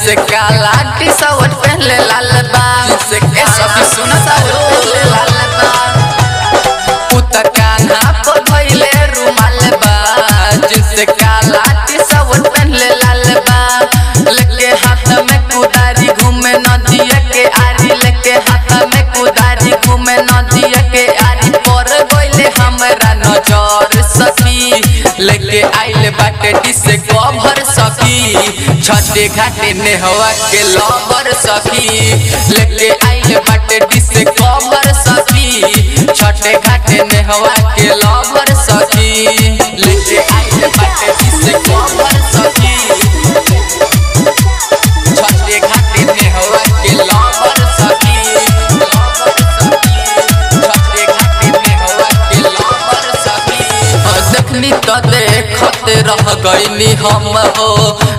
जिनसे काला T shirt पहनले लाल बा। ए सखी सुन पहनले लाल बा। उत कान्हा पर धइले रुमाल बा। जिनसे काला टी शर्ट पहनले लाल बा। लेके हाथ में कुदारी घूमे नदिया के आरी। लेके हाथ में कुदारी घूमे नदिया के आरी। पर गइले हमरा नजर सखी। लेके आइल बाटे डिस कवर सखी। छठे घाटे नेहवा के लवर सखी। लेके आइल बाटे डिस कवर सखी। छठे घाटे नेहवा के लवर सखी। लेके आइल बाटे डिस कवर सखी। छठे घाटे नेहवा के लवर सखी। छठे घाटे नेहवा के लवर सखी। देखनी तो देखते रह गईनी हम हो।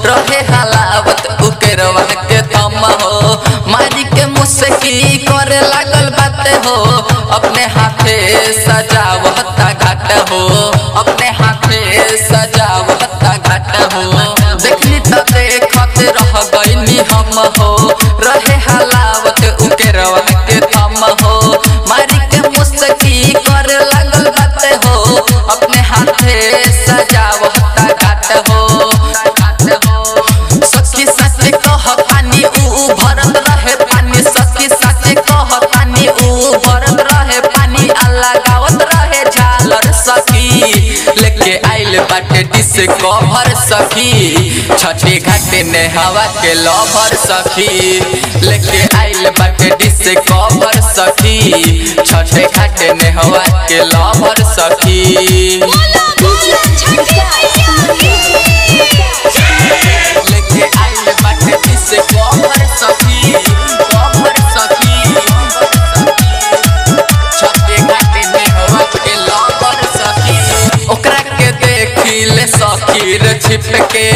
रहे हलावत उकेरवा के दम हो। मारी के मुस्की करे लागल बात हो। अपने हाथे सजावता घाट हो। अपने हाथे सजावता घाट हो। देखनी तो देखते रह गईनी हम हो। रहे हलावत उकेरवा के दम हो। मारी के मुस्की करे लागल बात हो। अपने हाथे सजावता घाट हो। सखी सच कहतानी ऊ भरत रहे पानी। सखी सच कहतानी ऊ भरत रहे पानी। अल्लाह गावत रहे झालर सखी। लेके आइल बाटे डिस कवर सखी। छठे घाटे नेहवा के लवर सखी। लेके आइल बाटे डिस कवर सखी। छठे घाटे नेहवा के लवर सखी। लेके आइल बाटे डिस कवर सखी। कवर सखी। छठे घाटे नेहवा के लवर सखी। ओकरा के देखी ले सखी रे छिप के।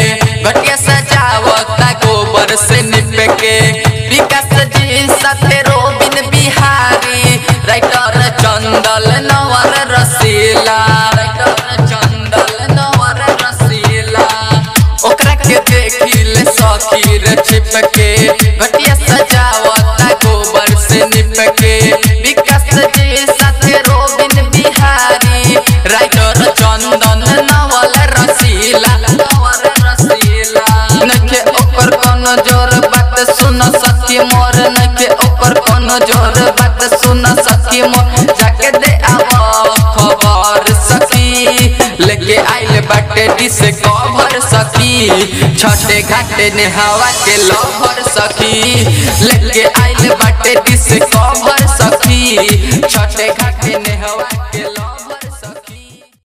घटिया सजावता गोबर से निप के। विकास जी साथे रोबिन बिहारी। राइटर चंदल नवर रसीला। राइटर चंदल नवर रसीला। ओकरा के देखी ले सखी रे छिप के। घटिया सजावता गोबर से निप के। विकास जी साथे रोबिन बिहारी। राइटर चंदन नवल रसीला। नवर रसीला। नखे ओकर कोनो जोर बात सुन सखी मोर। नखे ओकर कोनो जोर बात सुन सखी मोर। जाके दे आव खबर सखी। लेके आइल बाटे डिस कवर सखी। छठे घाटे नेहवा के लवर सखी। लेके आइल बाटे डिस कवर सखी। छठे घाटे नेहवा।